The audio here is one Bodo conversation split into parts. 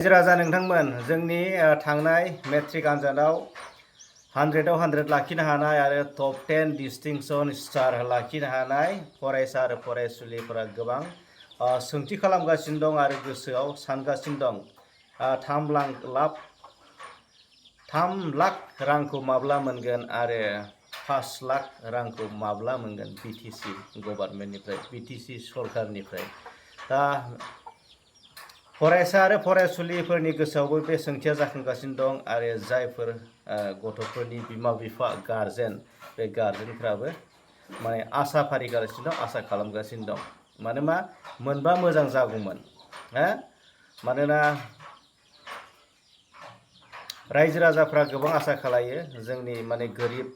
राजा नोंथांमोन जोंनि थांनाय मेट्रिक आनजादाव 100आव 100 लाखिनो हानाय आरो टप 10 डिस्टिंक्शन स्टार लाखिनो हानाय फरायसा आरो फरायसुलिफोरा गोबां सोंथि खालामगासिनो दं आरो गोसोआव सानगासिनो दं 3 लाख रांखौ माब्ला मोनगोन आरो 5 लाख रांखौ माब्ला मोनगोन बिटिसि गभर्नमेन्टनिफ्राय बिटिसि सरकारनिफ्राय दा फरायसा आरो फरायसुलिफोरनि गोसोआवबो बे सोंथिया जाखांगासिनो दं आरो जायफोर गथ'फोरनि बिमा बिफा गार्जेन बे गार्जेनफ्राबो माने आसा फारिगासिनो दं आसा खालामगासिनो दं मानोना मोनबा मोजां जागौमोन मानोना रायजो राजाफ्रा गोबां आसा खालायो जोंनि माने गोरिब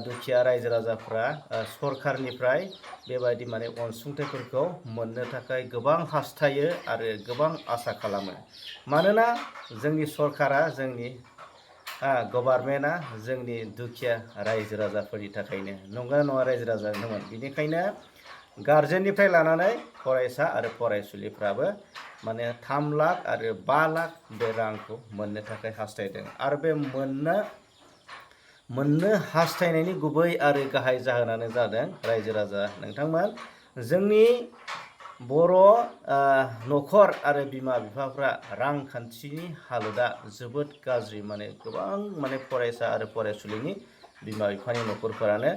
दुखिया रायजो राजाफ्रा सरकारनिफ्राय बेबायदि माने अनसुंथाइफोरखौ मोननो थाखाय गोबां हास्थायो आरो गोबां आसा खालामो मानोना जोंनि सरकारा जोंनि गभर्नमेन्टआ जोंनि दुखिया रायजो राजाफोरनि थाखायनो नंगौना नङा रायजो राजानोमोन बेनिखायनो गार्जेननिफ्राय लानानै फरायसा आरो फरायसुलिफ्राबो माने 3 लाख आरो 5 लाख बे रांखौ मोननो थाखाय हास्थायदों आरो बे मोननो हास्थायनायनि गुबै आरो गाहाय जाहोनानो जादों रायजो राजा नोंथांमोन जोंनि बर' न'खर आरो बिमा बिफाफ्रा रांखान्थिनि हालोदा जोबोद गाज्रि माने गोबां माने फरायसा आरो फरायसुलिनि बिमा बिफानि न'खरफोरानो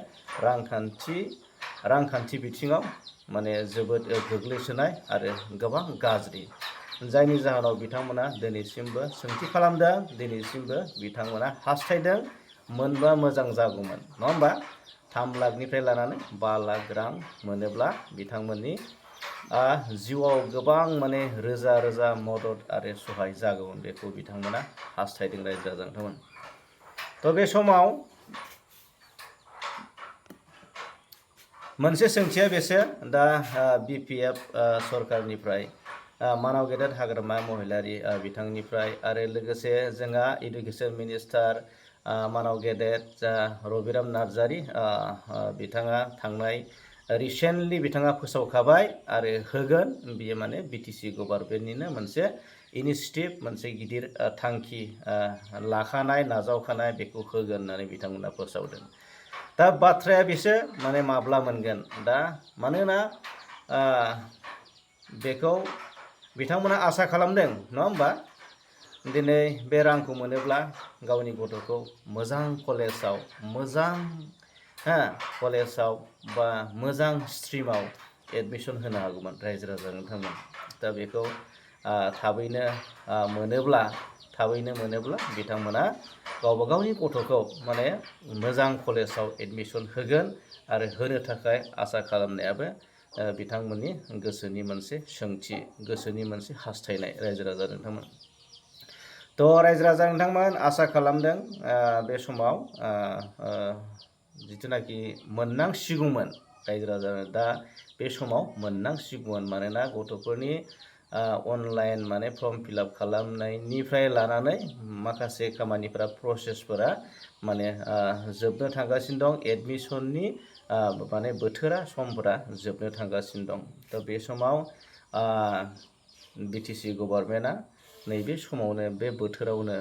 रांखान्थि बिथिङाव माने जोबोद गोग्लैसोनाय आरो गोबां गाज्रि जायनि जाहोनाव बिथांमोना दिनैसिमबो सोंथि खालामदों दिनैसिमबो बिथांमोना हास्थायदों मोनबा मोजां जागौमोन नङा होमबा 3 लाखनिफ्राय लानानै 5 लाख रां मोनोब्ला बिथांमोननि जिउआव गोबां माने रोजा रोजा मदद आरो सहाय जागौमोन बेखौ बिथांमोना हास्थायदों रायजो राजा नोंथांमोन थ' बे समाव मोनसे सोंथिया बेसो दा बिपिएफ सरकारनिफ्राय मानाव गेदेर हाग्रामा महिलारि बिथांनिफ्राय आरो लोगोसे जोंहा इडुकेसन मिनिस्टार मानाव गेदेर रबिराम नार्जारि बिथाङा थांनाय रिसेन्टलि बिथाङा फोसावखाबाय आरो होगोन बियो माने बिटिसि गभर्नमेन्टनिनो मोनसे इनिशिएटिभ मोनसे गिदिर थांखि लाखानाय नाजावखानाय बेखौ होगोन होननानै बिथांमोना फोसावदों दा बाथ्राया बेसो माने माब्ला मोनगोन दा मानोना बेखौ बिथांमोना आसा खालामदों नङा होमबा दिनै बे रांखौ मोनोब्ला गावनि गथ'खौ मोजां कलेजाव बा मोजां स्ट्रिमाव एडमिसन होनो हागौमोन रायजो राजा नोंथांमोन दा बेखौ थाबैनो मोनोब्ला बिथांमोना गावबा गावनि गथ'खौ माने मोजां कलेजाव एडमिसन होगोन आरो होनो थाखाय आसा खालामनायाबो बिथांमोननि गोसोनि मोनसे सोंथि गोसोनि मोनसे हास्थायनाय रायजो राजा नोंथांमोन थ' रायजो राजा नोंथांमोन आसा खालामदों बे समाव जिथुनाखि मोननांसिगौमोन रायजो राजा दा बे समाव मोननांसिगौमोन मानोना गथ'फोरनि अनलाइन माने फर्म फिलआप खालामनायनिफ्राय लानानै माखासे खामानिफोरा प्रसेसफोरा माने जोबनो थांगासिनो दं एडमिसननि माने बोथोरा समफोरा जोबनो थांगासिनो दं दा बे समाव बिटिसि गभर्नमेन्टआ नैबे समावनो बे बोथोरावनो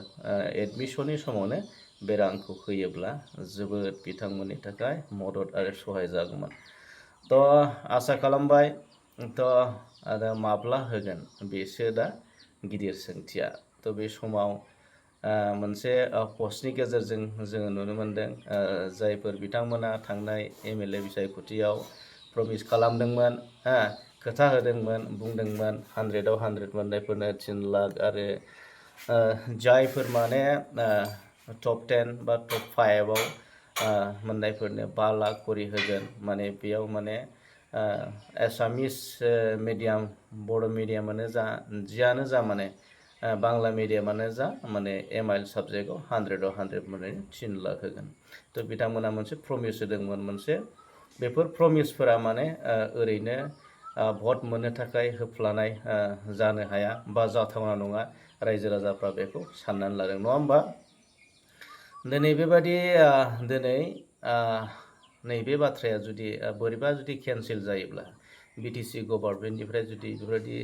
एडमिसननि समावनो बे रांखौ होयोब्ला जोबोद बिथांमोननि थाखाय मदद आरो सहाय जागौमोन थ' आसा खालामबाय थ' आरो माब्ला होगोन बेसो दा गिदिर सोंथिया थ' बे समाव मोनसे पस्टनि गेजेरजों जोङो नुनो मोनदों जायफोर बिथांमोना थांनाय एमएलए बिसायख'थियाव प्रमिस खालामदोंमोन खोथा होदोंमोन बुंदोंमोन 100आव 100 मोननायफोरनो 3 लाख आरो जायफोर माने टप 10 बा टप 5आव मोननायफोरनो 5 लाख करि होगोन माने बेयाव माने एसामिस मिडियाम बर' मिडियामानो जा जियानो जा माने बांला मिडियामानो जा माने एमआइएल साबजेक्टआव 100आव 100 मोननायनि 3 लाख होगोन थ' बिथांमोना मोनसे प्रमिस होदोंमोन मोनसे बेफोर प्रमिसफोरा माने ओरैनो भट मोननो थाखाय होफ्लानाय जानो हाया बा जाथावना नङा रायजो राजाफ्रा बेखौ साननानै लादों नङा होमबा दिनै बेबायदि नैबे बाथ्राया जुदि बोरैबा जुदि केन्सेल जायोब्ला बिटिसि गभर्नमेन्टनिफ्राय जुदि बेफोरबायदि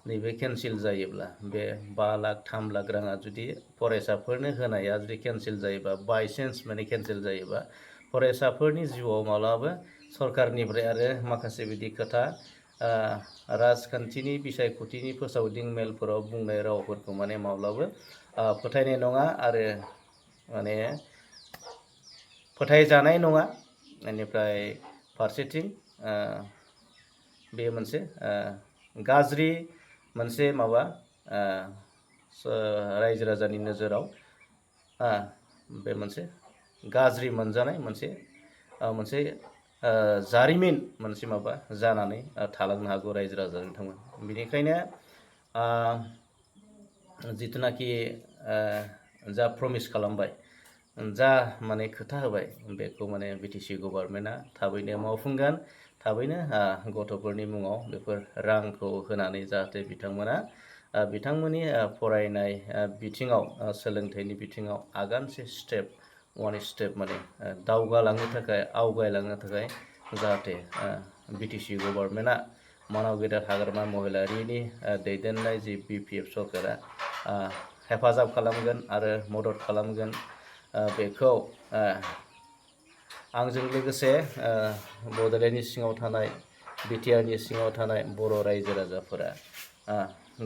नैबे केन्सेल जायोब्ला बे 5 लाख 3 लाख राङा जुदि फरायसाफोरनो होनाया जुदि केन्सेल जायोबा बायचान्स माने केन्सेल जायोबा फरायसाफोरनि जिउआव माब्लाबा सरकारनिफ्राय आरो माखासे बिदि खोथा राजखान्थिनि बिसायख'थिनि फोसावदिं मेलफोराव बुंनाय रावफोरखौ माने माब्लाबा फोथायनाय नङा आरो माने फोथायजानाय नङा। बेनिफ्राय फारसेथिं बे मोनसे गाज्रि मोनसे माबा रायजो राजानि नोजोराव बे मोनसे गाज्रि मोनजानाय मोनसे जारिमिन मोनसे माबा जानानै थालांनो हागौ रायजो राजा बिथांमोन। बेनिखायनो जिथुनाखि जा प्रमिस खालामबाय जा माने खोथा होबाय बेखौ माने बिटिसि गभर्नमेन्टआ थाबैनो मावफुंगोन। थाबैनो गथ'फोरनि मुङाव बेफोर रांखौ होनानै जाहाथे बिथांमोना बिथांमोननि फरायनाय बिथिङाव सोलोंथाइनि बिथिङाव आगानसे स्टेप वान स्टेप माने दावगालांनो थाखाय आवगायलांनो थाखाय जाहाथे बिटिसि गभर्नमेन्टआ मानाव गेदेर हाग्रामा महिलारिनि दैदेननाय जि बिपिएफ सरकारा हेफाजाब खालामगोन आरो मदद खालामगोन बेखौ आंजों लोगोसे बड'लेण्डनि सिङाव थानाय बिटिआरनि सिङाव थानाय बर' रायजो राजाफोरा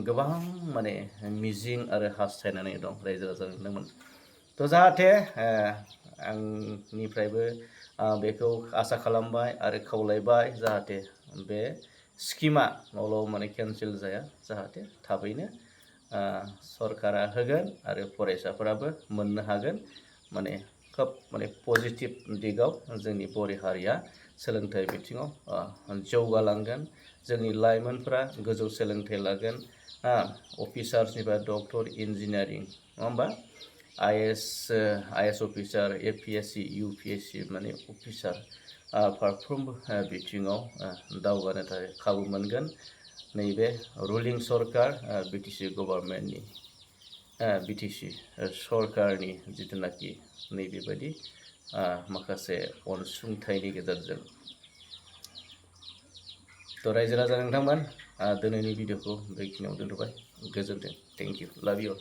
गोबां माने मिजिं आरो हास्थायनानै दं रायजो राजा बिथांमोन। थ' जाहाथे आंनिफ्रायबो बेखौ आसा खालामबाय आरो खावलायबाय जाहाथे बे स्किमा माब्लाबा माने केन्सेल जाया जाहाथे थाबैनो सरकारा होगोन आरो फरायसाफोराबो मोननो हागोन। माने खोब माने पजिटिभ दिगाव जोंनि बर' हारिया सोलोंथाइ बिथिङाव जौगालांगोन। जोंनि लाइमोनफोरा गोजौ सोलोंथाइ लागोन अफिसार्सनिफ्राय डक्टर इन्जिनियारिं नङा होमबा आइएस अफिसार एपिएससि इउपिएससि माने अफिसार फारफ्रोमबो बिथिङाव दावगानो थाखाय खाबु मोनगोन। नैबे रुलिं सरकार बिटिसि गभर्नमेन्टनि बिटिसि सरकारनि जिथुनाखि नैबेबायदि माखासे अनसुंथाइनि गेजेरजों। थ' रायजो राजा नोंथांमोन दिनैनि भिडिअखौ बेखिनियाव दोनथ'बाय। गोजोन्थों। Thank you. लाभ इउ।